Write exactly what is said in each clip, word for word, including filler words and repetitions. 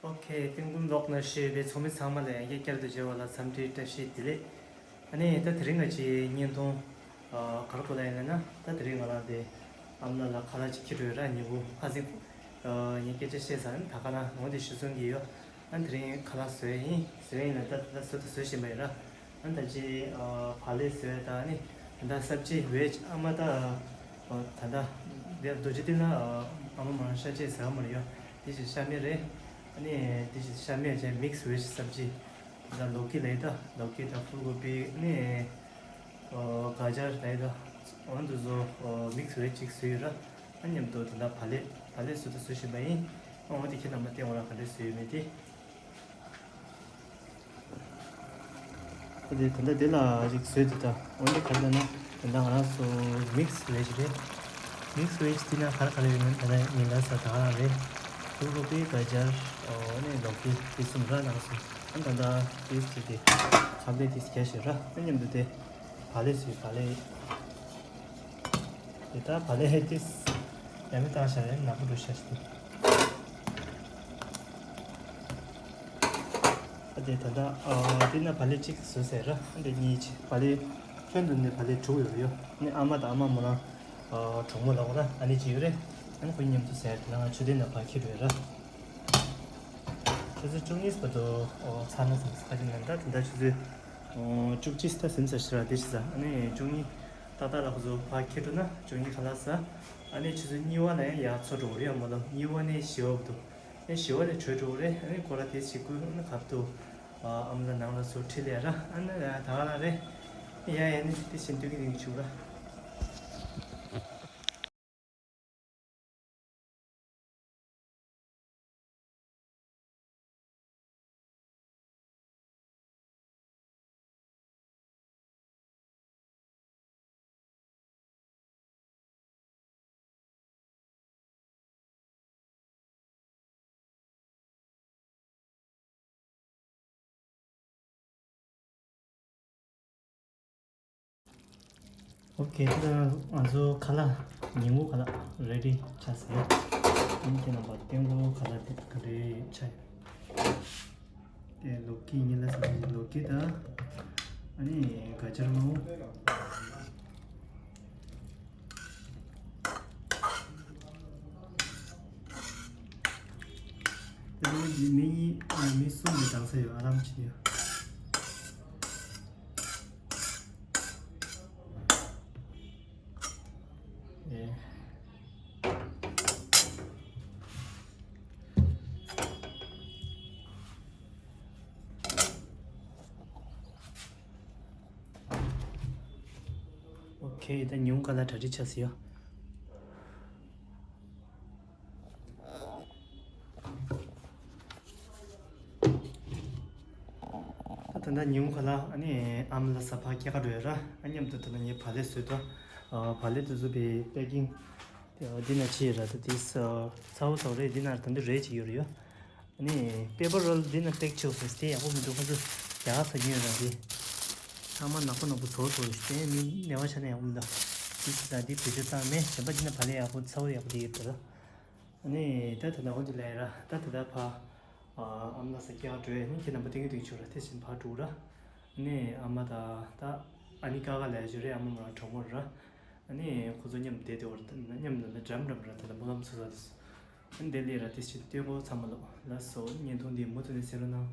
ཨོ་ཁེ། སྟོན་ཁུངས་ལོག་ན་ཞེས་པའི་ཚོགས་མི་ཚང་མ་ལ་ཡང་བསྐྱར་དུ་མཇལ་བ་ལ་འཚམས་འདྲིའི་བཀྲ་ཤིས་བདེ་ལེགས། ཨ་ནི་ད་དེ་རིང་ང་ཅིག་བརྙན་ཐུང་ཨ་ག་རེ་སྐོར་ལ་ཡིན་ལབ་ན། ད་དེ་རིང་ང་རང་དེ་ཨ་མ་ལགས་ལ་ཁ་ལག་ཅིག་འཁྱེར་འགྲོ་ཡོད་ར། ཉིན་གུང་ཁ་སང་ཨ་ངས་སྐད་ཆ་བཤད་ཚར། ད་ག་རང་ངོ་དེ་ཞུ་སོང་གི་ཡོད། ཨ་ནི་དེ་རིང་ཁ་ལག་བཟོས་ཡིན། བཟོས་ཡིན་ལ་ད་ད་བཟོ་ད་བཟོ་བཞིན་པ་ཡིན་ར། ཨ་ནི་ད་ཅི་ཨ་བག་ལེབ་བཟོས། ད་ཨ་ནི་ད་ལྟ་སབ་ཇི་ཝེཇ་ཨ་མ་ད་ཨ་ད་ལྟ་དེ་རྡོ་རྗེ་གདན་ལ་ཨ་མ་མ་ཤ་ཅེ་ཟ་མ་རེད་ཡོད། དེ་ཅི་ཤ་མེད་རེད། ཨ་ནི་དེ་ཅི་ཤ་མེད་ཅེ་མིག་སི་ཝེཇ་སབ་ཇི། ད་ལོ་ཀི་ལ་ཡི་ད་ལོ་ཀི་དང་ཕུལ་གོ་པི། ཨ་ནི་ཨ་ག་ཇར་ལ་ཡི་ད་འོ་འདི་ཚོ་ཨ་མིག་སི་ཝེཇ་ཅིག་བཟོས་ཡོད་ར། ཨ་མཉམ་དུ་ད་ལྟ་བག་ལེབ་བག་ལེབ་བཟོ་ད་བཟོ་བཞིན་པ་ཡིན། ཨ་འོ་དེ་ཁྱེད་རྣམ་པ་བལྟས་འོང་ར། ག་འདྲས་བཟོས་ཡོད་མེད་དེ། ཨ་དེ་ད་ལྟ་དེ་ལ་ཅིག་བཟོས་དེ་ད་འོ་འདི་ག་རེ་ལབ་ན། ད་ལྟ་ང་རང་ཚོ་མིག་སི་ཝེཇ་རེད། མིག་སི་ཝེཇ་དེ་ན་ག་རེ་ག་རེ་ཡོད་མེད་ད་ལྟ་ཉིན་ལ་ས་ད་ག་རང་རེད། ཕུལ་གོ་པི་ག་ཇར་ཨ་ནི་ལོ་ཀི་དེ་གསུམ་ར་ནང་སོང་། ཨ་ད་ལྟ་དེ་ཅིག་དེ་ཁ་བདེ་དེ་རྒྱ་ཞིག་ར། ཨ་མཉམ་དུ་དེ་བག་ལེབ་བཟོས་བག་ལེབ། དེ་ད་བག་ལེབ་ཧེ་ཏིས་ཡ་མི་བཏང་ཤ་རེད། ནག་པོ་འགྲོ་ཤ་ཞིག་དེ། ཨ་དེ་ད་ལྟ་ཨ་དེ་ན་བག་ལེབ་གཅིག་བཟོས་ཟེར་ར། ཨ་དེ་གཉིས་ཅི་བག་ལེབ་ཁྱོན་བསྡོམས་ནས་བག་ལེབ་དྲུག་ཡོད་རེད་ཡོད། ཨ་ནི་ཨ་མ་དང་ཨ་མ་མོ་རང་ཨ་གྲོགས་མོ་ལ་འོ་ར་ཨ་ནི་གཅིག་ཡོད་རེད། ཨ་ནི་ཁོ་མཉམ་དུ་ཟེར་དེ་ན་ང་མཆོད་རྟེན་ནང་ཕར་འཁྱེར་འགྲོ་ཡོད་ར། ཆུ་ཚོད་བཅུ་གཉིས་བར་དུ་ཨོ་ཚར་ན་བསམ། ཁ་ཅིག་ནས་ད་དེ་འདྲ་ཆུ་ཚོད་ཨོ་བཅུ་གཅིག་ད་ཟིན་ཚར་ཤག་ར། དེ་ཤི་ས་ཨ་ནི་བཅུ་གཉིས་ཏག་ཏག་ལ་ཁོ་ཚོ་ཕར་འཁྱེར་འགྲོ་ན་བཅུ་གཉིས་ཁ་ལག་ཟ། ཨ་ནི་ཆུ་ཚོད་གཉིས་པ་ལ་ཡང་ཡར་འཚོ་འགྲོ་གི་རེད། ཨ་མ་ལོ་གཉིས་པ་ནས་བཞི་པ་བར་དུ། ཨ་ནི་བཞི་པ་ལ་བྲོས་འགྲོ་གི་རེད། ཨ་ནི་ཁོ་ར་དེ་ཞིག་ཁུལ་ཨ་ནི་གབ་ཏུ་ཨ་མ་ལ་ནང་ལ་ཚུར་ཁྲིད་ལས་ར། ཨ་ནི་ད་ག་ལ་རེད། ཡ་ཡ་ནི་དེ་བཞིན་སྡོད་ཀྱི་རིང་བྱུང་ར། ཨོ་ཁེ། ད་ང་ཚོ་ཁ་ལག་ཉིན་གུང་ཁ་ལག་རེ་ཌི་ཆགས་ཟིན་ཡོད། ཨ་ནི་ཁྱེད་རྣམ་པ་སྟོན་གོ་ཁ་ལག་དེ་ག་རེ་ཆགས་ཡོད། དེ་ལོ་ཀི་ཉིན་ལ་ཟ་ལོ་ཀི་དང་། ཨ་ནི་ག་ཅར་མོ། དེ་ནས་འདི་མི་གཉིས་ཨ་མི་གསུམ་ལས་འདང་ས་ཡོད། ཨ་རམ་ཆི་ཡོད། ཨེ། ཨོ་ཁེ། ད་ཉུང་ག་ལ་གྲ་སྒྲིག་ཆགས་སི་ཡོད། ད་ད་ལྟ་ཉིན་གུང་ཁ་ལག་ཨ་ནི་ཨ་མ་ལ་ཟ་ཕར་སྐྱེལ་ག་འགྲོ་ཡོད་ར། ཨ་མཉམ་དུ་ད་ལྟ་ངས་བག་ལེབ་བཟོས་ཏོ། ཨ་བག་ལེབ་དེ་བཟོ་བའི་པེ་ཀིང་དེ་འདི་ན་ཕྱི་ཡོད་ར། ད་དེ་ཚ་བོ་ཚ་བོ་རེད། འདི་ན་ད་འདི་རེད་ཅིག་ཡོད་རེད་ཡོད། ཨ་ནི་པེ་པར་རོལ་འདི་ན་པེག་བྱས་ཡོད་ཟེར། དེ་ཡག་པོ་མི་འདུག་ཁོ་ཚོ་རྒྱ་གར་ཟ་མཁན་ཡོད་ར། དེ་ཚང་མ་ནག་པོ་ནག་པོ་བཟོ་བཟོ་ཡོད་ཤི། དེ་མི་གནས་པ་ཆ་ནས་ཡག་པོ་མི་འདུག་དེ་ཚོ་ད་འདི་བེད་སྤྱོད་བཏང་མེད། གཞན་པ་འདི་ན་བག་ལེབ་ཡག་པོ་ཚ་བོ་ཡག་པོ་དེ་ཡོད་ར། ཨ་ནི་ད་ད་ད་འོ་འདི་ལས་ར། ད་ད་ད་ཕ་ཨ་མ་ལ་ཟ་སྐྱེལ་ག་འགྲོ་ཡ། ཨ་ནི་ཁྱེད་རྣམ་པ་ཏིང་ངེ་ཏིང་བྱུང་ར། དེ་བཞིན་ཕར་འགྲོ་ར། ཨ་ནི་ཨ་མ་དང་ད་ཨ་ནི་ཀ་ཀ་ལས་བྱུང་རེད། ཨ་མ་མོ་རང་གྲོགས་མོ་ར། ཨ་ནི་ཁོ་ཚོ་མཉམ་བསྡད་དེ་འོར་མཉམ་ད་ལ་འགྲམ་འགྲམ་ར། ད་ལ་སྨོན་ལམ་ཚུགས་ས་དེ། ཨ་ནི་དེ་ལས་ར། དེ་བཞིན་སྟོན་གོ་ཚང་མ་ལོ་ལ་སོ། བརྙན་ཐུང་འདི་མུ་མཐུད་ནས་གསན་རོགས་གནང་།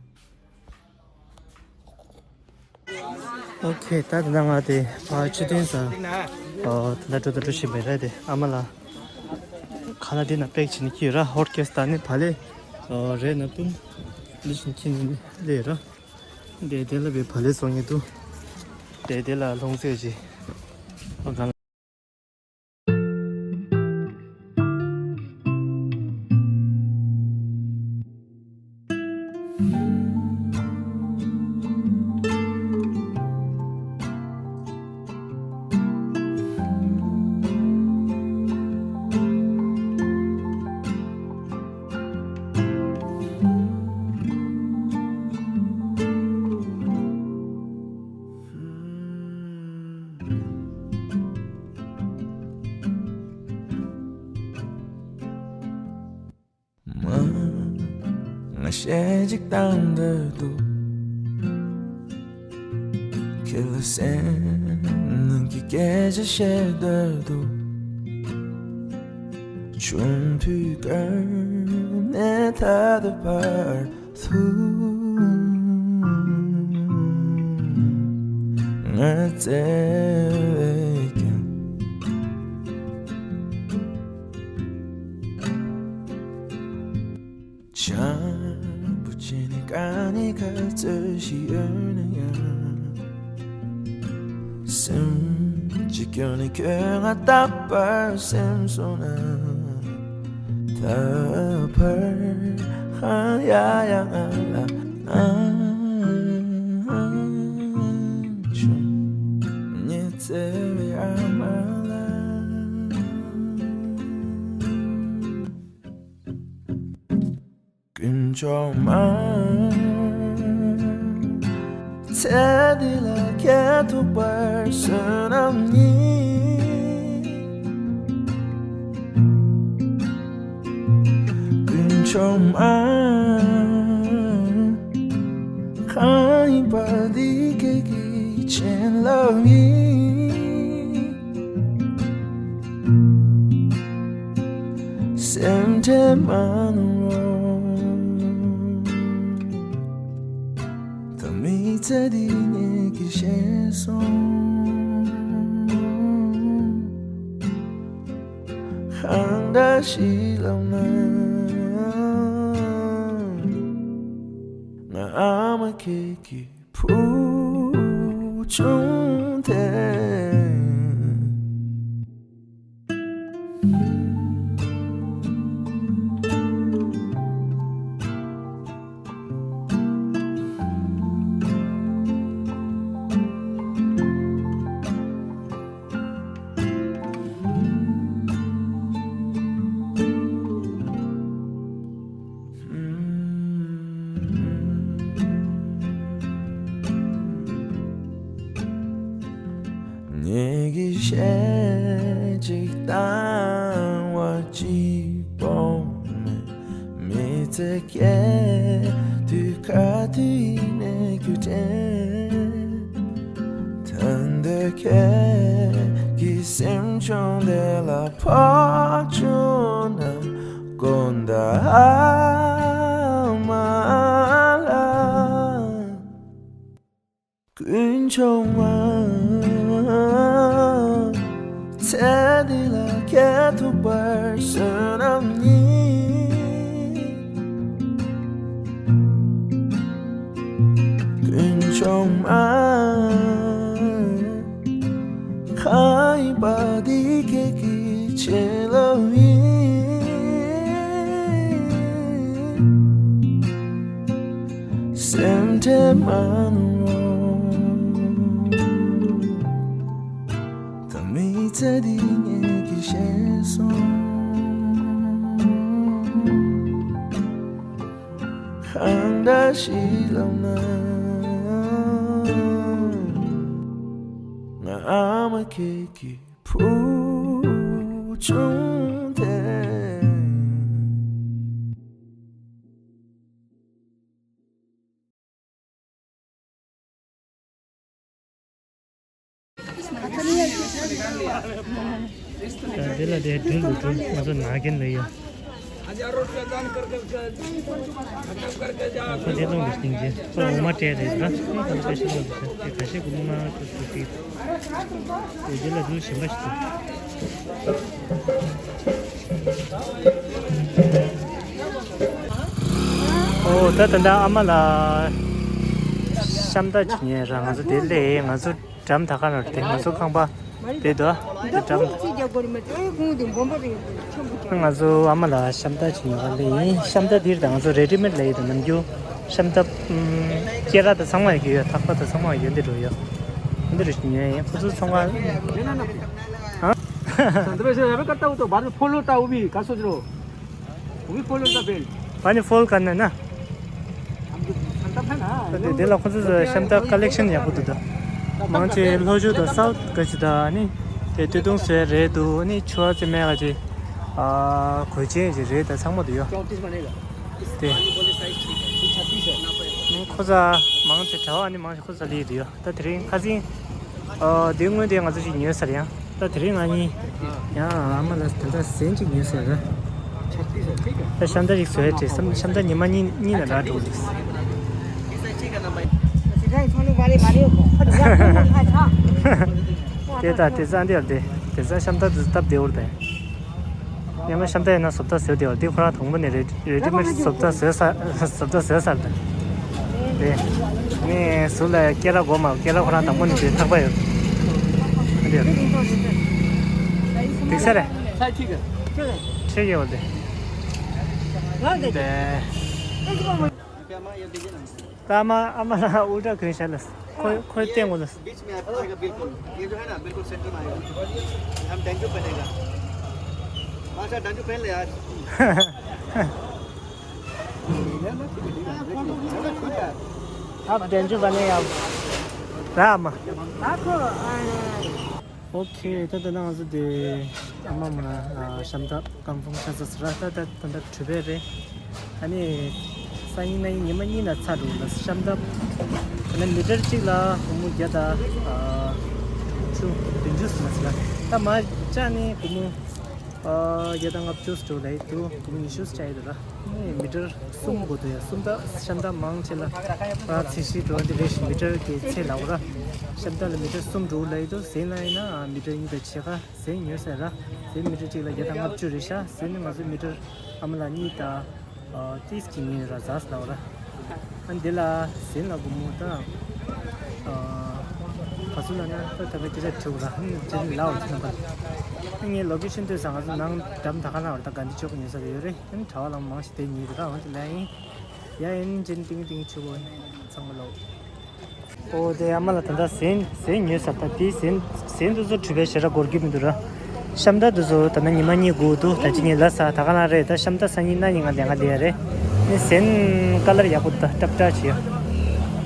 ཨོ་ཁེ། ད་ད་ང་དེ་ཕར་མཆོད་རྟེན་ས་ཨོ་ད་ལྟ་འགྲོ་ད་འགྲོ་བཞིན་པ་རེད། དེ་ཨ་མ་ལ་ཁ་ལག་དེ་ན་པེག་བྱས་ནས་ཁྱེར་ཡོད་ར། ཧོཊ་ཀེ་སི་ད་ནི་བག་ལེབ་ཨོ་རེད་ན་བཏུང་འདི་བཞིན་ཁྱེར་ནས་སླེབས་ཡོད་ར། དེ་དེ་ལ་བའི་བག་ལེབ་བཟོ་མཁན་འདུག་དེ་དེ་ལ་ལྷུང་བཟེད་ཅིག་ཨོ་གང་། ང་གཞས་ཅིག་བཏང་འདོད་འདུག་ཁྱེད་ལ་སེམས་ནང་གི་སྐད་ཆ་བཤད་འདོད་འདུག་ཆུང་དུས་ཀ་ནས་ད་ལྟ་བར་དུ་ང་བརྩེ་བས་ཀྱང་། བྱམས་པོ་བྱས་ནས་དཀའ་ངལ་ག་ཚོད་ཞིག་ཡོད་ན་ཡང་། སེམས་གཅིག་གྱུར་ནས་ཁྱོད་ང་རྟག་པར་སེམས་སོང་ན། ད་བར་ཧང་ཡ་ཡ་ང་ལ་ཨང་ཆུང་ངེད་བརྩེ་བའི་ཨ་མ་ལགས། དཀོན་མཆོག་མ། ཚེ་འདི་ལ་ཁྱེད་ཐུག་པར་བསོད་ནམས་ཡིན། དཀོན་མཆོག་མ། གང་ཡིན་པ་འདི་ཁྱེད་ཀྱི་བྱིན་རླབས་ཡིན། སེམས་ཁྲལ་མ་གནང་རོགས། ད་མི་ཚེ་འདི་ངེད་ཀྱིས་ཤེས་སོང་། གང་འདྲ་ཞིག་ལབ་ན། ང་ཨ་མ་ཁྱེད་ཀྱི་བུ་ཆུང་དེ། ངེད་ཀྱིས་གཞས་གཅིག་བཏང་བ་གཅིག་པོ་མེད། མི་ཚེ་སྐྱེལ་དུས་ག་དུས་ཡིན་ནའི་རྒྱུ་དྲན། ད་འདོད་ཁྱེད་ཀྱི་སེམས་ཆུང་དེ་ལ་ཕོག་བྱུང་ན་དགོངས་དག་ཨ་མ་ལགས། དཀོན་མཆོག་མ། ཚེ་འདི་ལ་ཁྱེད་ཐུག་པར་བསོད་ནམས་ཡིན། དཀོན་མཆོག་མ། གང་ཡིན་པ་འདི་ཁྱེད་ཀྱི་བྱིན་རླབས་ཡིན། སེམས་ཁྲལ་མ་གནང་རོགས། ད་མི་ཚེ་འདི་ངེད་ཀྱིས་ཤེས་སོང་། གང་འདྲ་ཞིག་ལབ་ན། ང་ཨ་མ་ཁྱེད་ཀྱི་བུ་ཆུང་དེ། འདི་ལ་དེ་སྒྲུང་དུ་སྒྲུང་ང་ཚོ་ནག་རྒན་ལ་ཡོད། ཁོ་དེ་ལོང་གི་སྟེང་གི་ཁོ་འོ་མ་སྤྲད་རེད་ད། ཁོ་ཁ་ལ་པེ་ཤ་ལོང་གི་ཤ་དེ་ཁ་ཤས་ཀུན་མ་ཁོ་ཚོ་དེ་དེ་ལ་སྒྲུང་གཞན་པ་ཞིག་འདུག་ཨོ་ད་ད་ལྟ་ཨ་མ་ལ་ཤམ་ཐབས་ཅིག་ཉོས་ར། ང་ཚོ་དེ་ལས་ང་ཚོ་འགྲམ་ད་ག་ནང་དེ་ང་ཚོ་ཁང་པ་དེ་དོ་དེ་འགྲམ། ང་ཚོ་ཨ་མ་ལ་ཤམ་ཐབས་ཅིག་ཉོས་པ་ལས་ཡིན། ཤམ་ཐབས་འདིར་ད་ང་ཚོ་རེ་ཌི་མེཌ་ལ་ཡོད་དོ། ནམ་རྒྱུན་ཤམ་ཐབས་སྐྱེ་ར་ད་ཚང་མ་ཡོད་ཡོད། ཐག་པ་ད་ཚང་མ་ཡོད་འདི་འགྲོ་ཡོད། འདི་རུ་ཉོས་ཡིན། ཁོ་ཚོ་ཚོང་ཁང་། ཨ། ཕོ་ལོ་ད་འུ་བི་ག་སོ་ཅི་རོ། འུ་བི་ཕོ་ལོ་ད་བེལ། ཨ་ནི་ཕོལ་ག་ན་ན། ད་དེ་དེ་ལ་ཁོ་ཚོས་ཤམ་ཐབས་ཀ་ལེག་ཤན་ཡག་པོ་འདུག་ད། མང་ཆེ་ལྷོ་ཕྱོགས་དང་སའུ་ཐི་ག་ཅི་ད་ནི། དེ་སྟོད་ཐུང་ཟེར་རེད་འདུག་ནི་ཆུ་བ་ཙེ་མེ་ག་ཅི། ཨ་གོས་ཆེན་ཅི་རེད་ད་ཚང་མ་འདུག་ཡོ། དེ། ཁོ་ཚ་མང་ཆེ་གྲྭ་བ་ནི་མང་ཆེ་ཁོ་ཚ་ལི་དུ་ཡོད། ད་དེ་རིང་ཁ་སང་། ཨོ་དེ་སྔོན་དེ་ང་ཚོ་ཞིག་ཉོས་ཚར་ཡང་། ད་དེ་རིང་ང་གཉིས་ཡང་ཨ་མ་ལ་དེ་འདྲ་ཟན་ཅིག་ཉོས་ཟེར་ར། ད་ཤམ་ཐབས་ཞིག་བཟོས་བྱས་སམ་ཤམ་ཐབས་ཉི་མ་གཉིས་གཉིས་ལ་རག་འགྲོ་འདུག་དེ་ད་དེ་ཚ་འདི་ཡར་དེ་དེ་ཚ་ཤམ་ཐབས་དེ་སྟབས་བདེ་བོར་དེ། ཡང་ན་ཤམ་ཐབས་ཡིན་ན་བཟོ་ལྟ་ཟེར་བདེ་བོར་དེ་ཁོ་རང་དང་པོ་ནས་རེ་རེ་ཌི་མེཌ་བཟོ་ལྟ་བཟོས་ས་བཟོ་ལྟ་བཟོས་ས་རེད། དེ་ནས་ཟུར་ལ་སྐེ་རགས་སྒོ་མ་སྐེ་རགས་ཁོ་རང་དང་པོ་ནས་དེ་ཐག་པ་ཡོད། འདི་ཡོད། འགྲིག་ས་རེད། ཁྲིད་ཡོད་དེ། དེ། ད་ཨ་མ་ཨ་མ་ལ་ཨུལ་ཊ་གོན་ཤག་ལ། ཁོ་ཁོ་བསྟན་དགོས་ལ། बीच में आएगा, बिल्कुल। ये जो है ना, बिल्कुल सेंटर में आएगा। हम डेंजू पहनेगा। माशा डेंजू पहन ले यार। आप डेंजू बने आप। राम। ཨོ་ཁེ། ད་ལྟ་ང་ཚོ་དེ་ཨ་མ་མ་ཤམ་ཐབས་ཀམ་ཕུང་ཆ་ཚ་ཟེར་ར། ད་ད་ད་ད་གྲུ་པས་རེད། ཨ་ནི་སང་ཉིན་གནངས་ཉིན་ཉི་མ་གཉིས་ན་ཚར་འགྲོ་ལ། ཤམ་ཐབས་ད་ལྟ་མི་ཊར་གཅིག་ལ་སྒོར་མོ་བརྒྱ་དང་དྲུག་ཅུ་བདུན་ཅུ་ཟེར་ན་ཟེར་ར། ད་མ་ཅག་ནི་སྒོར་མོ་བརྒྱ་དང་ལྔ་བཅུ་ཟེར་ལ་ཡི་འདུག་སྒོར་མོ་ཉི་ཤུ་ཅག་ཡི་འདུག་ར། ནི་མི་ཊར་གསུམ་དགོས་འདུག་ཡ། གསུམ་ད་ཤམ་ཐབས་མང་ཆེ་ལ་ཕར་ཚད་གཞི་འགྲོ་འདི་རེད་ཤི་མི་ཊར་གྱི་ཚད་ལ་འོ་ར། ཤམ་ཐབས་ལ་མི་ཊར་གསུམ་འགྲོ་ལ་ཡི་འདུག་ཟན་ལ་ཡིན་ན་མི་ཊར་གཉིས་དང་ཕྱེད་ཀ་ཟན་ཉོས་ཟེར་ར། ཟན་མི་ཊར་གཅིག་ལ་བརྒྱ་དང་ལྔ་བཅུ་རེད་ཤག་ཟན་ནི་ང་ཚོའི་མི་ཊར་ཨ་མ་ལ་གཉིས་དང་ཏིས་གཅིག་ཉོས་ར་ཟ་ཟ་ལ་འོ་ར། ཨ་འདི་ལ་ཟན་ལ་སྒོར་མོ་ད་ག་ཚོད་ལ་ན་ད་ད་ག་ཅི་ར་ཁྲིའུ་ར་ཧན་ཅི་ལ་འོ་ཅི་ན་པ། ངའི་ལོ་ཀེ་ཤན་ཐོས་ས་ང་ཚོ་ནང་འགྲམ་ད་ག་ན་འོ་ད་ག་འདི་ཆོག་ཉོས་ས་ཡོད་རེད། ཨ་ནི་གྲྭ་བ་ལ་མང་ཞིག་དེ་ཉིད་ར་འོ་དེ་ལ་ཡིན། ཡ་ཡིན་ཅན་ཏིང་ཏིང་ཆུ་བོ་ཚང་མ་ལོ། ཨོ་དེ་ཨ་མ་ལ་ད་ལྟ་ཟན་ཟན་ཉོས་ས་ད་དེའི་ཟན་ཟན་དུ་ཚོ་གྲུ་པའི་ཞེ་ར་སྒོར་རྒྱུ་མི་འདུག་ར། ཤམ་ཐབས་དུ་ཚོ་ད་ནི་ཉི་མ་གཉིས་སྒུག་འདུག་ད་ཅི་ཉིན་ལ་ས་ད་ག་ན་རེད། ད་ཤམ་ཐབས་སང་ཉིན་གནངས་ཉིན་ང་ལས་ང་ལས་རེད། ནི་ཟན་ཀ་ལར་ཡག་པོ་ད་ཏྲབ་ཏྲ་བྱེད་ཡ།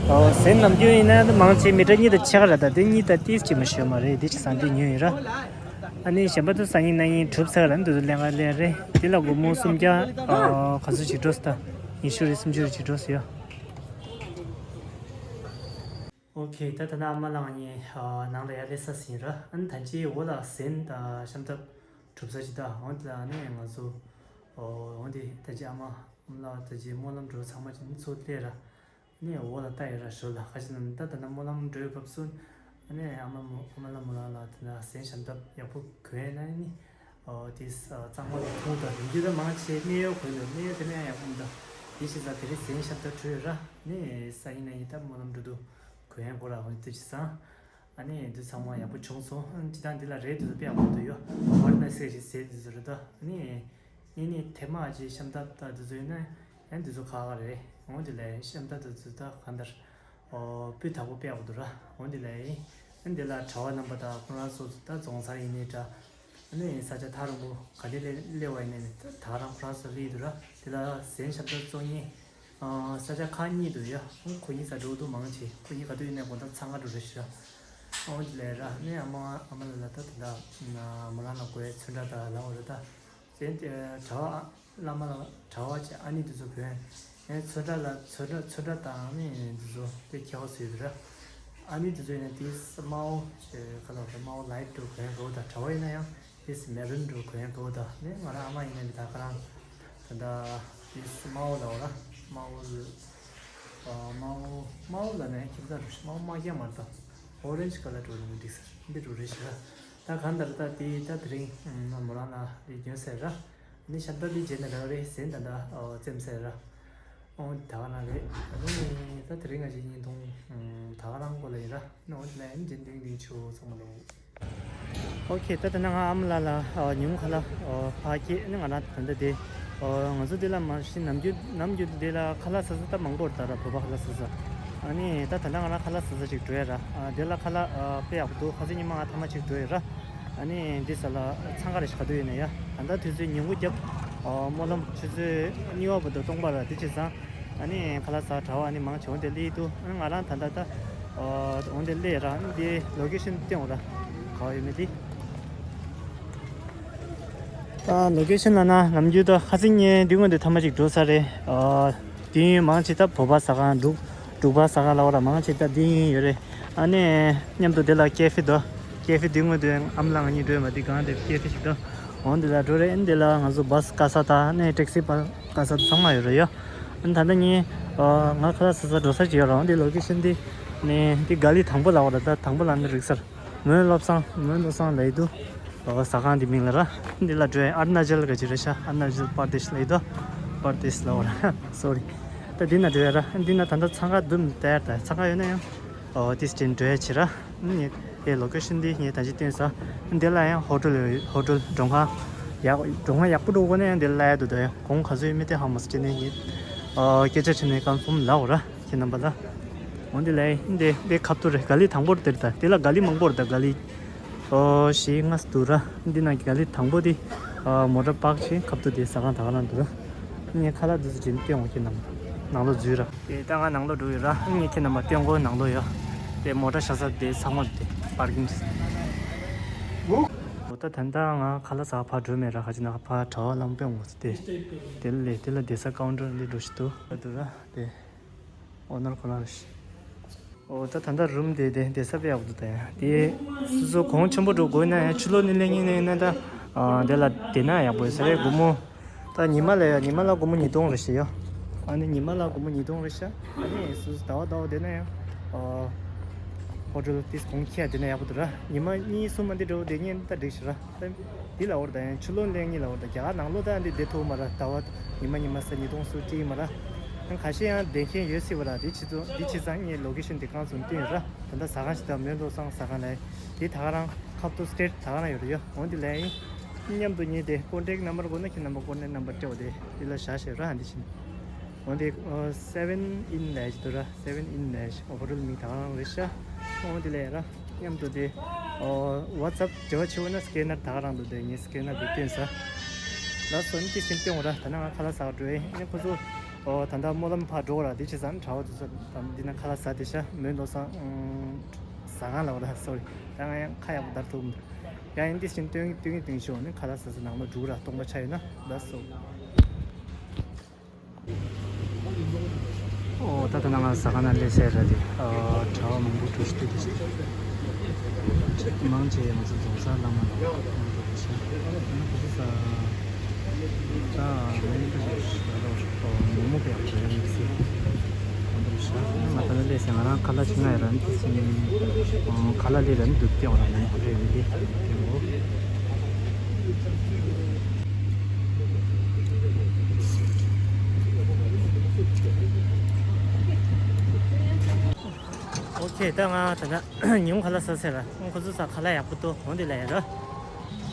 ཨོ་ཟན་ནམ་རྒྱུན་ཡིན་ན་ད་མང་ཆེ་མི་ཊར་གཉིས་དང་ཕྱེད་ཀ་ར། ད་དེ་གཉིས་ད་ཏིས་ཅི་མ་ཤོད་མ་རེད། དེ་ཅི་སང་དེ་ཉོས་ཡིན་ར། ཨ་ནི་གཞན་པ་ཚོ་སང་ཉིན་གནངས་ཉིན་གྲུབ་ཚར་ལ་འདི་ཚོ་ལེན་ག་ལེན་རེད། དེ་ལ་སྒོར་མོ་སུམ་བརྒྱ་ཨ་ག་ཚོད་ཅིག་འགྲོ་སྲིད་ད། ཉི་ཤུ་རེ་སུམ་ཅུ་རེ་ཅིག་འགྲོ་སྲིད་ཡ། ཨོ་ཁེ། ད་ད་ནང་ཨ་མ་ལགས་ངས་ནང་ལ་ཡར་སླེབས་ས་ཟིན་ར། ཨ་ནི་ད་ཅི་འོ་ལ་ཟན་དང་ཤམ་ཐབས་གྲུབ་ས་ཅིག་ད། འོ་དེ་ལ་ཨ་ནི་ང་ཚོ་ཨོ་འོ་དེ་ད་ཅི་ཨ་མ་ཨ་མ་ལགས་ད་ཅི་སྨོན་ལམ་འགྲོ་ཚང་མ་ཅིག་ནི་ཚོ་སླེབས་ར། ནས་འོག་ལ་ལྟ་ཡོད་ར་ཞོར་ལ་ཁ་ཅིག་ལ་ནི་ད་ད་ལྟ་སྨོན་ལམ་འགྲོ་བའི་སྐབས་སུ་ཨ་ནི་ཨ་མ་མོ་ཨ་མ་ལ་མོ་ལ་ལ་དེ་ན་ཟན་ཤམ་ཐབས་ཡག་པོ་གོན་ན་ནི་ཨོ་དེ་གཙང་མ་ལ་ཐུག་ད་རིན་རྒྱུ་ད་མང་ཆེ་གནས་ཡོད་གོན་ལ་གནས་ཡོད་དེ་ནས་ཡག་པོ་མི་འདུག་དེ་བྱས་ཙང་དེ་རིང་ཟན་ཤམ་ཐབས་གྲུ་ཡོད་ར་ནི་ས་ཡིན་ན་ཡིན་ད་སྨོན་ལམ་འགྲོ་དུས་གོན་ཡག་གོ་ར་འོ་དེ་བྱས་ཙང་། ཨ་ནི་འདི་ཚང་མ་ཡག་པོ་བྱུང་སོང་། ཨ་ནི་སྤྱི་བཏང་འདི་ལ་རེད་འདུག་དཔེ་ཡག་པོ་འདུག་ཡོ། ཨོར་ན་སེ་ཞིག་ཟེར་འདི་ཚོ་རེད་ད། ཨ་ནི་ངེད་ནི་ཐེ་མ་ཅི་ཤམ་ཐབས་ད་འདི་ཚོ་ཡིན་ན་ཡང་འདི་ཚོ་ཁག་ཁག་རེད། འོང་དེ་ལས་ཤམ་ཐབས་འདི་ཚོ་ད་གང་ལྟར་ཨོ་སྤུས་དག་པོ་དཔེ་ཡག་པོ་འདུག་ར། འོང་དེ་ལས་ཨ་ནི་འདི་ལ་གྲྭ་བ་རྣམ་པ་དང་ཁོང་རང་ཚོ་ད་རྫོང་སར་ཡིན་ནའི་འདྲ། ཨ་ནི་ས་ཆ་ཐག་རིང་པོ་ག་ནས་སླེབས་སླེབས་པ་ཡིན་ནའི་ད་རང་ཁོ་རང་ཚོ་སླེབས་འདུག་ར། དེ་ལ་ཟན་ཤམ་ཐབས་བཙོང་མཁན། ཨ་ས་ཆ་ཁག་གཉིས་འདུག་ཡ། ཁོ་གཉིས་ས་འགྲོ་འདུག་མང་ཆེ་ཁོ་གཉིས་ག་དུས་ཡིན་ནའི་དགོང་དག་འཚང་ཁ་འགྲོ་རེད་ཤག་འོ་དེ་ལས་ར་ནས་ཨ་མ་ཨ་མ་ལ་ལ་ད་དེ་འདྲ་མོ་རང་ལ་དགོས་ཚོན་ཁྲ་དང་ལ་འོ་རེད་ད། དེ་གྲྭ་བ་བླ་མ་ལ་གྲྭ་བ་ཅིག་ཨ་ནི་འདི་ཚོ་གོན། ཨེ་ཚོན་ཁྲ་ལ་ཚོན་ཁྲ་ཚོན་ཁྲ་དང་ནི་འདི་ཚོ་དཔེ་ཁྱད་པར་ཚོད་ཡོད་ར། ཨ་ནི་འདི་ཚོ་ཡིན་ན་དེ་དམར་པོ་ཅིག་ག་ལ་དམར་པོ་ལའིཊ་འདྲ་གོན་དགོས་ད། གྲྭ་བ་ཡིན་ན་ཡང་། དེས་མེ་རུན་འདྲ་གོན་དགོས་ད། ནི་ང་རང་ཨ་མ་ཡིན་ན་ནི་ད་ག་རང་ད་ད་དེས་དམར་པོ་ལ་འོ་ར། དམར་པོ་ལ་དམར་པོ་དམར་པོ་ལ་ནི་ཁྱིམ་ཚང་རུ་དམར་པོ་དམར་རྐྱང་མ་རེད་ད། ཨོ་རེན་ཇི་ཁ་ལར་འདྲ་ནི་འགྲིག་ས་འདི་འདྲ་རེད་ཤག་ད་གང་ལྟར་ད་དེ་ད་དེ་རིང་མོ་རང་ལ་རེ་སྐྱོན་ཟེར་ར། ནི་ཤམ་ཐབས་འདི་རྗེས་ནས་རག་རེད་ཟེར་ད་ད་ཨོ་བཙེམ་ཟེར་ར། ཨོ་ད་ག་རང་རེད། ཨ་ནི་ད་དེ་རིང་ང་ཅིག་བརྙན་ཐུང་ད་ག་རང་སྐོར་ལ་ཡིན་ར། ནི་ཨོ་དེ་ལ་ཡིན་རྗེས་འདིང་འདིང་ཆུ་ཚང་མ་ལོ། ཨོ་ཁེ། ད་ད་ནང་ཨ་མ་ལགས་ལ་ཨོ་ཉུང་ཁ་ལག་ཨོ་ཕ་སྐྱེས་ནི་ང་རང་ད་ད་དེ་ཨོ་ང་ཚོ་འདི་ལ་མ་གཞི་ནམ་རྒྱུན་ནམ་རྒྱུན་འདི་ལ་ཁ་ལག་ཟ་ས་ད་མང་པོ་རེད་ད་ར། བོད་པ་ཁ་ལག་ཟ་ས། ཨ་ནི་ད་ད་ལྟ་ང་རང་ཁ་ལག་ཟ་ས་ཅིག་འགྲོ་ཡ་ར། ཨ་འདི་ལ་ཁ་ལག་ཨ་དཔེ་ཡག་པོ་འདུག་ཁ་སང་ཉི་མ་ང་ཐ་མ་ཅིག་འགྲོ་ཡ་ར། ཨ་ནི་འདི་ས་ལ་འཚང་ཁ་རེ་ཞིག་ག་དུས་ཡོད་ན་ཡ། ད་ལྟ་དུས་ཚོད་ཉིན་གུང་རྒྱབ་ཨོ་སྨོན་ལམ་ཆུ་ཚོད་གཉིས་པ་བར་དུ་སྟོང་པ་ར། འདི་བྱས་ཙང་ཨ་ནི་ཁ་ལག་ཟ་གྲྭ་བ་ཨ་ནི་མང་ཆེ་བ་འདི་སླེབས་འདུག་ཨ་ནི་ང་རང་ད་ལྟ་ད་ཨོ་འོ་འདི་སླེབས་ར། ཨ་ནི་འདི་ལོ་ཀེ་ཤན་སྟོན་འོ་ར། ག་བ་ཡོད་མེད་འདི། ཨ། ལོ་ཀེ་ཤན་ལབ་ན་ནམ་རྒྱུན་དུ་ཁ་སང་ངས་འདི་སྔོན་དུ་ཐེངས་མ་གཅིག་འགྲོ་ཚར་རེད། ཨ། དུས་ཡུན་མང་ཆེ་ད་བོད་པ་ཟ་ཁང་འབྲུག་འབྲུག་པ་ཟ་ཁང་ལབ་པ་ར་མང་ཆེ་ད་དུས་ཡུན་ཡོད་རེད། ཨ་ནི་མཉམ་དུ་འདི་ལ་ཀེ་ཧྥེ་འདུག་ཀེ་ཧྥེ་འདི་སྔོན་དུ་ཨ་མ་ལགས་ང་གཉིས་འགྲོ་ཡོད་མ་འདི་སྒང་དེ་ཀེ་ཧྥེ་ཞིག་འདུག་འོ་འདི་ལ་འགྲོ་རེད། ཨ་ནི་འདི་ལ་ང་ཚོ་བྷ་སི་དཀའ་ས་དང་ཨ་ནི་ཊེག་སི་པ་དཀའ་ས་ཚང་མ་ཡོད་རེད་ཡ། ཨ་ནི་ད་ལྟ་ངས་ཨ་ང་ཁ་ལག་ཟ་ས་འགྲོ་ས་ཅིག་ཡོད་རེད། འོ་འདི་ལོ་ཀེ་ཤན་འདི་ནི་འདི་ག་ལི་དང་པོ་ལབ་པ་ར་ད་དང་པོ་ལབ་ན་རིག་ས་རེད། མོན་བློ་བཟང་། མོན་བློ་བཟང་ལབ་ཡི་འདུག་ཨོ་ཟ་ཁང་འདི་མིང་ལ་ར། འདི་ལ་འགྲོ་ཡ་ཨ་རུ་ན་ཅལ་ག་ཅི་རེད་ཤག་ཨ་རུ་ན་ཅལ་པར་དེཤ་ལབ་ཡི་འདུག་པར་དེཤ་ལབ་པ་ར། སོ་རི། ད་འདི་ན་འགྲོ་ཡ་ར། འདི་ན་ད་ལྟ་འཚང་ཁ་འདུག་ད་ཡ་ད་འཚང་ཁ་ཡོད་ན་ཡང་ཨོ་ཏིས་ཅན་འགྲོ་ཡ་ཆེ་ར། ངས་དེ་ལོ་ཀེ་ཤན་འདི་ངས་ད་ཅི་བསྟན་ས། འདི་ལ་ཡང་ཧོ་ཊེལ་ཡོད། ཧོ་ཊེལ་མགྲོན་ཁང་ཡག་མགྲོན་ཁང་ཡག་པོ་འགྲོ་དགོས་ན་ཡང་འདི་ལ་ཡ་འདུག་ད་ཡང་གོང་ག་ཚོད་ཡོད་མེད་དེ་ཧ་མ་སོ་ཅི་ནས་ངས་ཨོ་སྐད་ཆ་དྲིས་ནས་ཀོན་ཕོམ་ལབ་པ་ར། ཁྱེད་རྣམ་པ་ལ། འོ་འདི་ལས་འདི་འདི་ཁབ་ཏུ་རེད། ག་ལི་དང་པོ་རེད་དེ་རེད། ད་དེ་ལ་ག་ལི་མང་པོ་རེད། ད་ག་ལི་ཨོ་བཞི་ལྔ་ཙམ་འདུག་ར། འདི་ནང་གི་ག་ལི་དང་པོ་དེ་ཨོ་མོ་ཊ་པག་བྱས་ཁབ་ཏུ་དེ་ཟ་ཁང་ད་ག་རང་འདུག་ར། ངས་ཁ་ལག་འདི་ཚོ་བྱིན་སྟོན་འོང་། ཁྱེད་རྣམ་པ་ནང་ལོགས་འཛུལ་ར། དེ་ད་ང་ནང་ལོགས་འགྲོ་ཡོད་ར། ངས་ཁྱེད་རྣམ་པ་སྟོན་གོ། ནང་ལོགས་ཡོད། དེ་མོ་ཊ་བཞག་ས་དེ་ཚང་མ་རེད། དེ་པར་ཀིང་། འོ་ད་ད་ལྟ་ང་ཁ་ལག་ཟ་ཕར་འགྲོ་མེད་ར། ཁ་ཅིག་ན་ཕར་གྲྭ་པ་ལམ་དཔོན་འོང་ཟེར་དེ། དེ་ལས་དེ་ལ་བསྡད་ས་ཀའུན་ཊར་འདི་འགྲོ་ཞིག་འདུག་འདུག་ར་དེ། ཨོ་ནར་ཁོ་རང་རེད། ཨོ་ད་ད་ལྟ་རུམ་དེ་དེ་དེ་ས་དཔེ་ཡག་པོ་འདུག་ད་ཡང་དེ་སོ་སོ་གོང་ཆེན་པོ་འགྲོ་དགོས་ན་ཡང་ཕྱི་ལོགས་ནས་སླེབས་མཁན་ཡིན་ན་ད་ཨ་དེ་ལ་བསྡད་ན་ཡག་པོ་ཡོད་ས་རེད། སྒོར་མོ་ད་ཉི་མ་ལ་ཡ་ཉི་མ་ལ་སྒོར་མོ་ཉིས་སྟོང་རེ་བཞག་ཡོད། ཨ་ནི་ཉི་མ་ལ་སྒོར་མོ་ཉིས་སྟོང་རེ་བཞག་ཨ་ནི་སོ་སོ་ཟླ་བ་ཟླ་བ་བསྡད་ན་ཡང་ཨ་ཧོ་ཊེལ་དེ་གོང་ཁྱད་བསྡད་ན་ཡག་པོ་འདུག་ར། ཉི་མ་གཉིས་གསུམ་མ་འདི་འགྲོ་བསྡད་མཁན་ད་འགྲིག་ཤག་ར། འདི་ལ་འོར་ད་ཡང་ཕྱི་ལོགས་ལེན་གཉིས་ལ་འོར་ད་རྒྱ་གར་ནང་ལོགས་ད་འདི་བསྡད་ཐུབ་མ་ར། ཟླ་བ་ཉི་མ་ཉི་མ་ས་ཉིས་སྟོང་སུ་ཅི་མ་ར། ཁ་ཤས་ཡང་བསྡད་མཁན་ཡོད་སྲིད་པ་ར། འདི་ཆེད་དུ་འདི་བྱས་ཙང་ངས་ལོ་ཀེ་ཤན་འདི་གང་ཙམ་བསྟན་ཡོད་ར། ད་ལྟ་ཟ་ཁང་ཞིག་ད་མོན་ལོ་སང་ཟ་ཁང་ལ་འདི་ད་ག་རང་ཁབ་ཏུ་སི་ཊེ་ཊི་ད་ག་རང་ཡོད་ར་ཡོད། འོ་འདི་ལ་ཡིན་མཉམ་དུ་ངས་དེ་ཀོན་ཊེག་ནམ་བར་དགོས་ན་ཁྱེད་རྣམ་པ་ཀོན་ཊེག་ནམ་བར་སྤྲད་པ་དེ་འདི་ལ་བཞག་བཞག་ར། འདི་བྱས་ནས་འོ་འདི་སེ་ཝན་ཨིན་ལ་ཡ་ཅིག་འདུག་ར། སེ་ཝན་ཨིན་ལ་ཡ་ཅིག་ཧོ་ཊེལ་མིང་ད་ག་རང་རེད་ཤག་འོ་འདི་ལ་ཡ་ར། མཉམ་དུ་དེ་ཨོ་ཝ་ཊི་སེབ་འབྲེལ་བ་བྱེད་འོས་ན་སི་ཀེ་ནར་ད་ག་རང་འདུག་དེ་ངས་སི་ཀེ་ནར་དེ་སྟོན་ས། ལགས་སོ། ཨ་ནི་དེ་བཞིན་སྟོན་འོང་ར། ད་ནང་ང་ཁ་ལག་ཟ་ག་འགྲོ་ཡིན། ཨ་ནི་ཁོ་ཚོ་ཨོ་ད་ལྟ་སྨོན་ལམ་ཕར་འགྲོ་ག་ར། དེ་བྱས་ཙང་གྲྭ་པ་ཚོ་ད་འདི་ན་ཁ་ལག་ཟ་བསྡད་ཤག་མོན་ལོ་སང་ཟ་ཁང་ལབ་པ་ར། སོ་རི། ད་ང་ཡང་ཁ་ཡག་པོ་བརྡར་ཐུབ་མི་འདུག་ཡང་ཨ་ནི་དེ་བཞིན་སྟོན་སྟོན་གྱི་སྟོན་གྱི་བྱུང་། ཨ་ནི་ཁ་ལག་ཟ་ས་ནང་ལོགས་འགྲོ་ག་ར། སྟོང་པ་ཆགས་ཡོད་ན། ལགས་སོ། ཨོ་ད་ལྟ་ནང་ང་ཟ་ཁང་ནང་སླེབས་ཚར་ར། དེ་ཨ་གྲྭ་པ་མང་པོ་འགྲོ་ཞིག་འདུག་དེ་ཞིག་མང་ཆེ་ང་ཚོ་རྫོང་སར་ལམ་མ་ལ་འགྲོ་རེད་ཤག་ཨ་ནི་ཁོ་ཚོ་ས་ད་མི་ཁ་ཤས་ཤིག་ལ་ལོ་ཞིག་མོག་མོག་ཡག་པོ་རེད་མི་སྲིད་འགྲོ་རེད་ཤག་ང་ད་ལྟ་སླེབས་ཚར། ང་རང་ཁ་ལག་ཅིག་ང་ཡ་ར་ནི་དེ་ཁ་ལག་ལས་ར་ནི་འདུག་སྟེ་འོང་ར་ནི་རེད་མི་དེ་དེ་འོ། ཨོ་ཁེ། ད་ང་ད་ལྟ་ཉིན་གུང་ཁ་ལག་ཟ་ཚར་ར། ཁོ་ཚོ་ས་ཁ་ལག་ཡག་པོ་འདུག་འོ་འདི་ལ་ཡ་ར།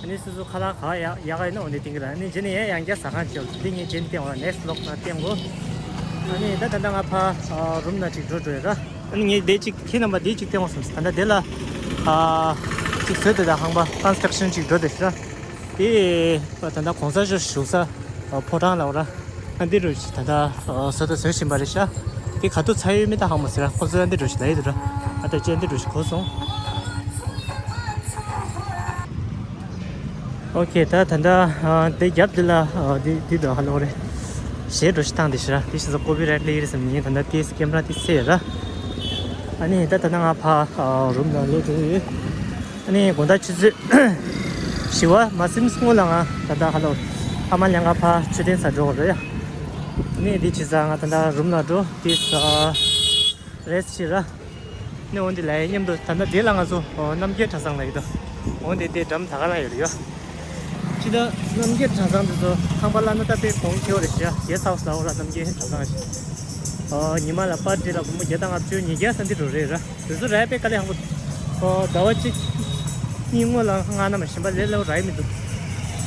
ཨ་ནི་སོ་སོ་ཁ་ལག་ག་ཡག་ཡག་ཡིན་ན་འོ་འདི་སྟོན་གྱི་ར། ཨ་ནི་རྗེས་ནས་ཡང་ཡང་བསྐྱར་ཟ་ཁང་ཅིག་ཡོད། འདི་ངས་རྗེས་ནས་སྟོན་འོང་ར། ནེག་སི་ཊི་ཝི་ལོག་ནང་སྟོན་གོ་ཨ་ནི་ད་ད་ལྟ་ང་ཕར་ཨ་རུམ་ནང་ཅིག་འགྲོ་འགྲོ་ཡོད་ར། ཨ་ནི་ངས་འདི་ཅིག་ཁྱེད་རྣམ་པ་འདི་ཅིག་སྟོན་འོང་བསམ། ད་ལྟ་འདི་ལ་ཨ་ཅིག་བཟོས་འདུག་ད་ཁང་པ་ཀོན་སི་ཊྲག་ཤན་ཅིག་འགྲོ་འདུག་ཟེར་ར། དེ་ད་ལྟ་གོང་ས་མཆོག་བཞུགས་ས་ཕོ་བྲང་ལ་འོ་ར། ཨ་འདི་འདྲ་ཞིག་ད་ལྟ་བཟོ་ད་བཟོ་བཞིན་པ་རེད་ཤག་དེ་ག་དུས་ཚར་ཡོད་མེད་ད་ཧ་མ་ཟེར་ར། ཁོ་ཚོས་ཨ་འདི་འདྲ་ཞིག་ལབ་ཡོད་འདུག་ར། ཨ་ད་ཅི་ཨ་འདི་འདྲ་ཞིག་གོ་སོང་། ཨོ་ཁེ། ད་ད་ལྟ་ཨ་དེ་རྒྱབ་འདི་ལ་ཨ་འདི་འདི་འདྲ་ཧ་ལོ་རེད། གཞས་འདྲ་ཞིག་བཏང་འདུག་ཤག་ར། དེ་ཞིག་ཚོ་ཀོ་པི་རའེ་ཊི་སླེབས་ཀྱི་རེད་བསམ་ནས་ད་ལྟ་དེ་ཀེམ་ར་དེ་བསད་ཡོད་ར། ཨ་ནི་ད་ད་ལྟ་ང་ཕར་ཨ་རུམ་ལ་སླེབས་འགྲོ་གི་ཡོད། ཨ་ནི་དགོང་དག་ཆུ་ཚོད་བཞི་པ་མ་ཟིན་སྔོན་ལ་ང་ད་ལྟ་ཧ་ལོ་ཕ་མ་ལ་ང་ཕར་མཆོད་རྟེན་སར་འགྲོ་དགོས་རེད་ཡ། ཨ་ནི་དེ་བྱས་ཙང་ང་ད་ལྟ་རུམ་ལ་འགྲོ། དེ་ས་རེ་སི་ཊི་བྱེད་ར། ཨ་ནི་འོ་འདི་ལ་མཉམ་དུ་ད་ལྟ་དེ་ལ་ང་ཚོ་ཨོ་རྣམ་རྒྱལ་གྲྭ་ཚང་ལ་ཡོད་དོ། འོ་འདི་དེ་འགྲམ་ད་ག་ལ་ཡོད་རེད་ཡ། ཅི་ད་རྣམ་རྒྱལ་གྲྭ་ཚང་འདི་ཚོ་ཁང་པ་བླ་ན་ད་དཔེ་གོང་ཁེ་བོ་རེད་ཤག་གེ་སི་ཊི་ཧའུ་སི་ལ་འོ་ར་རྣམ་རྒྱལ་གྲྭ་ཚང་ཞིག་ཨོ་ཉི་མ་ལ་པར་ཊི་ལ་སྒོར་མོ་བརྒྱ་དང་ལྔ་བཅུ་ཉིས་བརྒྱ་ས་འདི་འགྲོ་རེད་ར། དེ་ཚོ་ར་དཔེ་དཀའ་ལས་ཁག་པོ། ཨོ་ཟླ་བ་གཅིག་གཉིས་སྔོན་ལ་ང་ན་མ་ཞིམ་པ་ལས་སླ་པོ་རག་གི་མི་འདུག་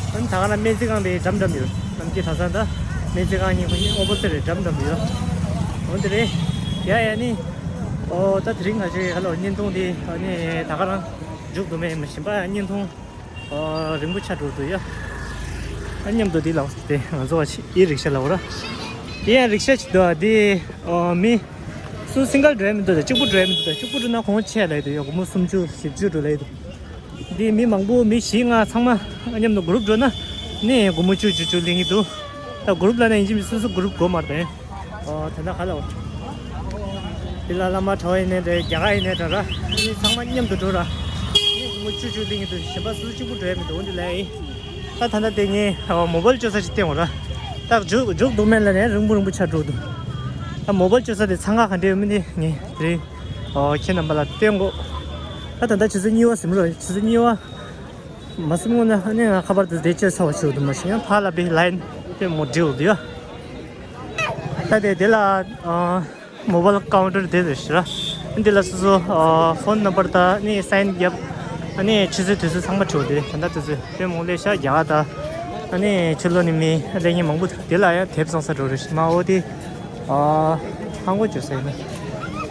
ཨ་ནི་ད་ག་ན་སྨན་རྩིས་ཁང་དེ་འགྲམ་འགྲམ་ཡོད། རྣམ་རྒྱལ་གྲྭ་ཚང་དང་སྨན་རྩིས་ཁང་གཉིས་ཁོ་གཉིས་ཨོ་པོ་སི་ཊི་རེད། འགྲམ་འགྲམ་ཡོད། འོ་འདི་རེད། ཡ་ཡ་ནི། ཨོ་ད་དེ་རིང་ང་ཚོའི་ཧ་ལོ་བརྙན་ཐུང་དེ་ཨ་ནི་ད་ག་རང་མཇུག་བསྡུ་མེད་མ་ཞིམ་པ་བརྙན་ཐུང་། ཨ་རིང་པོ་ཆགས་འགྲོ་འདུག་ཡ། ཨ་མཉམ་དུ་འདི་ལ་དེ་ང་ཚོ་བ་ཆི་ཨི་རིག་ཤ་ལ་འོ་ར། དེ་ཡང་རིག་ཤ་ཅིག་འདུག་ཨ་དེ་ཨ་མི་སུ་སིང་གལ་འགྲོ་ཡ་མི་འདུག་ད་གཅིག་པུ་འགྲོ་ཡ་མི་འདུག་ད་གཅིག་པུ་འགྲོ་ན་གོང་ཆེ་ལབ་འདུག་ཡ། སྒོར་མོ་སུམ་ཅུ་བཞི་བཅུ་འགྲོ་ལབ་འདུག་འདི་མི་མང་པོ་མི་བཞི་ལྔ་ཚང་མ་མཉམ་དུ་གུ་རུབ་འགྲོ་ན་ ནས་སྒོར་མོ་བཅུ་བཅུ་བཅུ་ལེན་གྱི་འདུག་ད་གུ་རུབ་ལབ་ན་ཡིན་གཅིག་མིན་སོ་སོ་གུ་རུབ་དགོས་མ་རེད། ཨོ་ད་ལྟ་ག་ལ་འོ། འདི་ལ་བླ་མ་གྲྭ་པ་ཡིན་ནའི་འདྲ་རྒྱ་གར་ཡིན་ནའི་འདྲ་ར། ཨ་ནི་ཚང་མ་མཉམ་དུ་འགྲོ་ར། ཨ་ནི་སྒོར་མོ་བཅུ་བཅུ་ལེན་གྱི་འདུག་གཞན་པ་སོ་སོ་གཅིག་པུ་འགྲོ་ཡ་མི་འདུག་འོ་འདི་ལ་ཡིན། ད་ད་ལྟ་དེ་ངས་ཨོ་མོ་བལ་སྤྱོད་ས་ཅིག་བསྟན་འོ་ར། ད་མཇུག་མཇུག་འདུག་མེད་ལ་ནས་རིང་པོ་རིང་པོ་ཆགས་འགྲོ་འདུག་ད་མོ་བལ་སྤྱོད་ས་དེ་འཚང་ཁ་ག་འདྲ་ཡོད་མིན་དེ་ངས་དེ་རིང་ཨོ་ཁྱེད་རྣམ་པ་ལ་སྟོན་དགོས། ད་ད་ལྟ་ཆུ་ཚོད་གཉིས་པ་ཟིན་རོ། ཆུ་ཚོད་གཉིས་པ། མ་སེམས་ངོ་ན་ཨ་ནི་ང་ཁ་པར་དུ་བདེ་སྤྱོད་ཚ་བ་ཞིག་འདུག་མ་ཤེས་ཡང་ཕར་ལ་བི་ལའིན་དེ་མོ་འབྲིའུ་འདི་ཡ། ད་དེ་དེ་ལ་ཨ་མོ་བལ་ཀའུན་ཊར་དེ་རེད་ཤི་ར། འདི་ལ་སོ་སོ་ཨ་ཕོན་ནམ་བར་དང་ཨ་ནི་སའིན་རྒྱབ། ཨ་ནི་ཆུ་ཚོད་དུས་ཚོད་ཚང་མ་བྲིའུ་དེ་ད་ལྟ་དུས་ཚོད་དེ་མོ་ལས་ཤ་རྒྱ་གར་དང་ཨ་ནི་ཕྱི་ལོགས་ནས་མི་ལས་ཉིན་མང་པོ་འདུག་དེ་ལ་ཡང་དེབ་བཟང་ས་འགྲོ་རེད་ཤི་མ་འོ་དེ། ཨ་ཧང་གོ་ཅོ་ས་ཡིན་ན།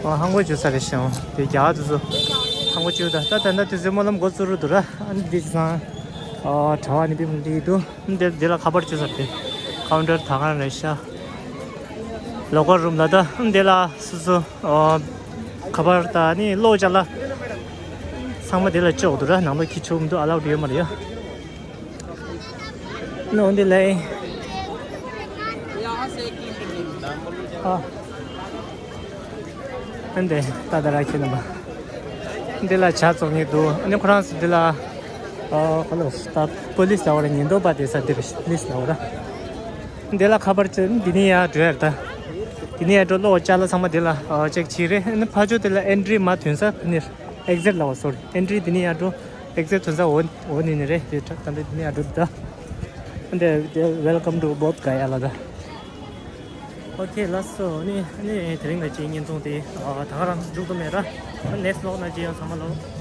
ཨ་ཧང་གོ་ཅོ་ས་རེད་ཤང་དེ་རྒྱ་གར་དུ་ཚོ་ཧང་གོ་ཅོ་ད་ད་ད་ད་དུ་ཚོ་སྨོན་ལམ་འགོ་བཙུགས་རུ་འདུག་ར། ཨ་ནི་འདི་ཚང་ཨ་གྲྭ་པ་ནི་པི་མུ་འདི་འདུག་འདི་འདི་ལ་ཁ་པར་ཅོ་ས་དེ་ཀའུན་ཊར་ད་གང་རེད་ཤ། ལོ་ཀར་རུམ་ལ་ད་འདི་ལ་སུ་སུ་ཨ་ཁ་པར་ད་ནི་གློག་ཅ་ལ་ཚང་མ་འདི་ལ་ཅོག་འདུག་ར། ནང་ལོགས་ཁྱི་ཆུ་འདུག་ཨ་ལག་འདྲ་ཡོད་མ་རེད་ཡ། ནོ་འདི་ལས། ཨ། འདི་ད་ད་ར་ཁྱེད་རྣམ་པ། འདི་ལ་ཇ་བཙོང་ངེས་འདུག་ཨ་ནི་ཁོ་རང་ཚོ་འདི་ལ། ཨ་ཁ་ལོ་ད་པོ་ལིས་ལ་བར་ཉེན་རྟོག་པ་དེ་ས་འདི་རེད་པོ་ལིས་ལ་བར། འདི་ལ་ཁ་པར་ཅན་འདི་ནི་ཡ་འགྲོ་ཡར་ད། འདི་ནི་ཡ་འགྲོ་གློག་ཅ་ལ་ཚང་མ་འདི་ལ་ཨ་ཅེག་བྱེད་རེད། ཨ་ནི་ཕ་ཇོ་འདི་ལ་ཨེན་ཊི་རི་མ་ཐོན་ས་ཕ་ནིར་ཨེག་ཟིཊ་ལ་བར་སོ་རི་ཨེན་ཊི་རི་འདི་ནི་ཡ་འགྲོ། ཨེག་ཟིཊ་ཐོན་ས་འོ་འོ་ནི་ནི་རེད་དེ་ད་ལྟ་འདི་ནི་ཨ་གྲུབ་ད། འདི་འདི་Welcome to Bodh Gaya ལ་ད། ཨོ་ཁེ་ལགས་སོ་ནི་ནི་དེ་རིང་ལ་ཅིག་བརྙན་ཐུང་དེ་ཨ་ད་ག་རང་མཇུག་ཏུ་མེད་ར། ནེག་སི་ཊི་ཝི་ལོག་ན་ཅིག་ཡང་ཚང་མ་ལོ།